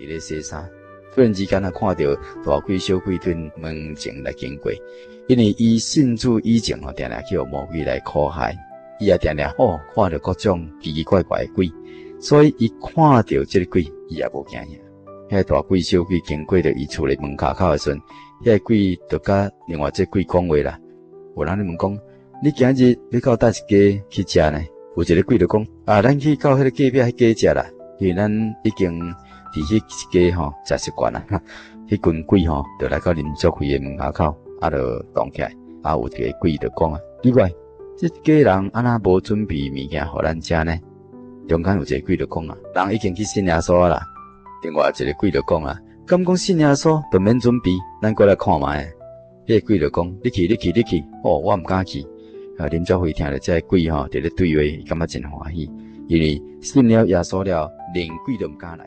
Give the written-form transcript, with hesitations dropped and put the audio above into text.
佇咧洗衫，突然之間啊，看著大鬼小鬼對門前來經過，因為伊信主以前吼，定定去予魔鬼來苦害，伊也定定吼看著各種奇奇怪怪的鬼，所以伊看著這个鬼，伊也無驚嚇。彼个大鬼小鬼經過著伊厝的門跤口的時陣，彼个鬼就佮另外這鬼講話啦。有人咧問講，你今日欲到佗一家去食呢？有一个鬼就講，啊，咱去到彼个隔壁彼家食啦，因為咱已經佇彼一家吼食習慣啦。彼群鬼吼就來到林淑惠的門跤口，啊，就動起來。啊，有一个鬼就講啊，奇怪，這家人按怎無準備物件予咱食呢？中間有一个鬼就講啊，人已經去信耶穌啦。另外一个鬼就講啊，敢講信耶穌就免準備，咱過來看覓。彼个鬼就講，你去，你去，你去，哦，我毋敢去。啊，林兆輝聽著這个鬼吼佇咧對話，伊感覺真歡喜，因為信了耶穌了，連鬼都毋敢來。